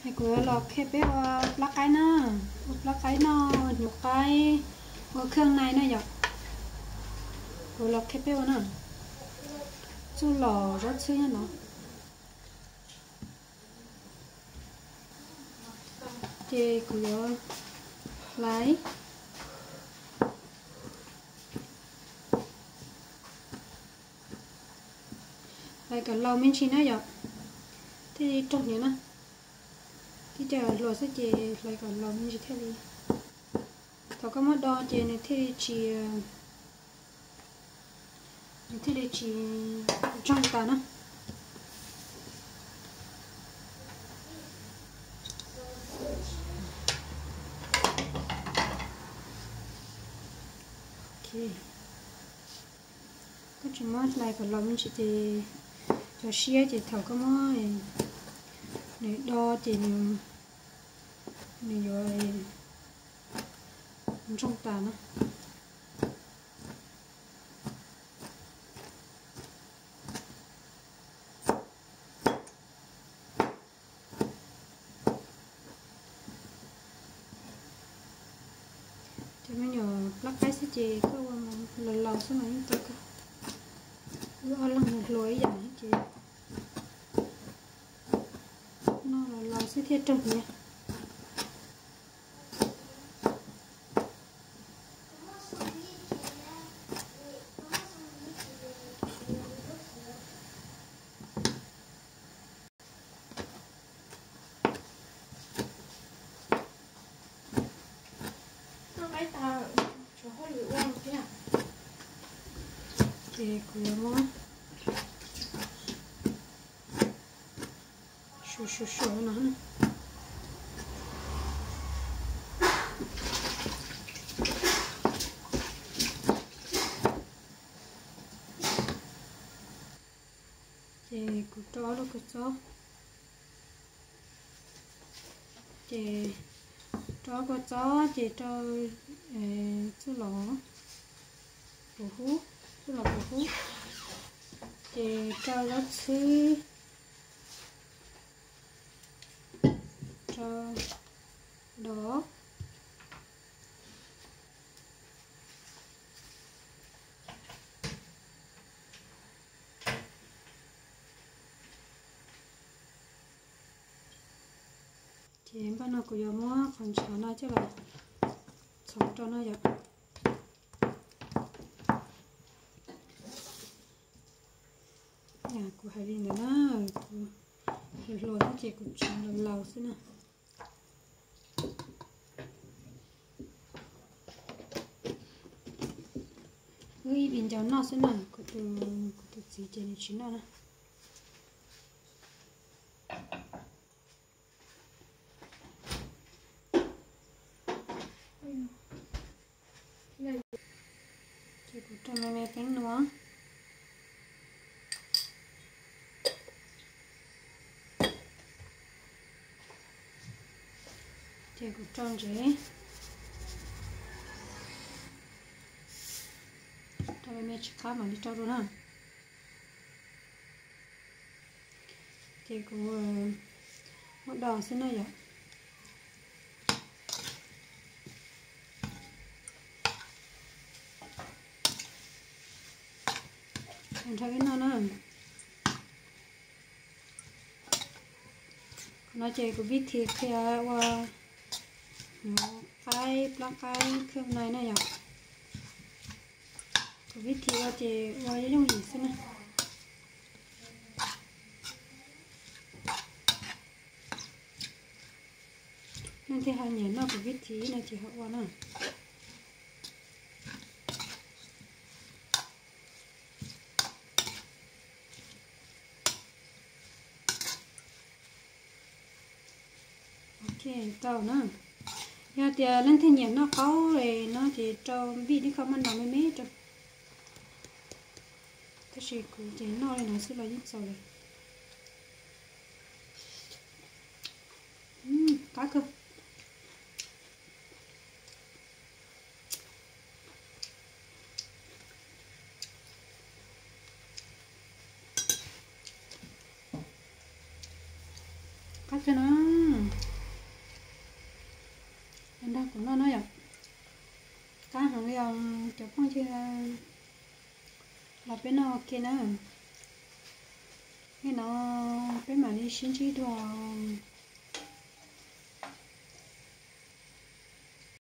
Kuv yuav los qhia peb ua plab qaib na, ua plab qaib noj, hnyuv qaib, ua kheej nai na yom. Kuv los qhia peb ua na, txuj lom zaub txhwb nyob no. Ces kuv yuav hlais, hlais kom laus me ntsis na yom, thiaj li raug hnyuv na. Tib co hluas xwb ces hlais kom laus me ntsis thiaj li, thaum koj muab do ces nws thiaj li tsis, nws thiaj li tsis ntsoog tas na. Koj tsis muab hlais kom laus me ntsis ces cov siab ces thaum koj muab nws do ces nws yuav ntsoog tas na. Cov me nyuam plab qaib xwb ces koj ua laus laus xwb mas yeej tau kawg. Wb ob leeg hluas ib yam ces noj laus laus xwb thiaj raug hnyuv. Ces kuv yuav muab su su su no. Ces kuv rau ob lub kua txob, ces rau ob kua txob ces rau txuj lom puv hub, txuj lom puv hub, ces rau zaub txhwb, rau dos. Ces npaj no kuv yuav muab qhov ntshav no coj los txhoov rau no yom. Kuv hais li ntawd na, kuv hluas hluas xwb ces kuv tsis laus laus xwb na. Wb ib viv ncaus noj xwb na, kuv tus txiv ces nws tsis noj na. Ces kuv rau me me peeb nuav. Ces kuv rau ntsev, rau me me tsis qab mam li rau dua na. Ces kuv muab do xwb na yom. Nrog wb noj na. Qhov no ces kuv vib thi qhia ua hnyuv qaib, plab qaib, kheej nai na yom. Kuv vib thi ua ces ua yooj yim xwb na. Leej twg ho nyiam noj kuv vib thi no ces ho ua na. Ok, rau na. Yog tias leej twg nyiam noj qaub no ces rau npij tib qho maj nas me me rau. Tab sis kuv ces noj li no xwb los yeej txaus lawm. Qab kawg. Qab kawg no, nrog kuv noj no yom. Qab heev li os cov phooj ywg, los peb noj ua ke na. Li no peb mam li sib ntsib dua.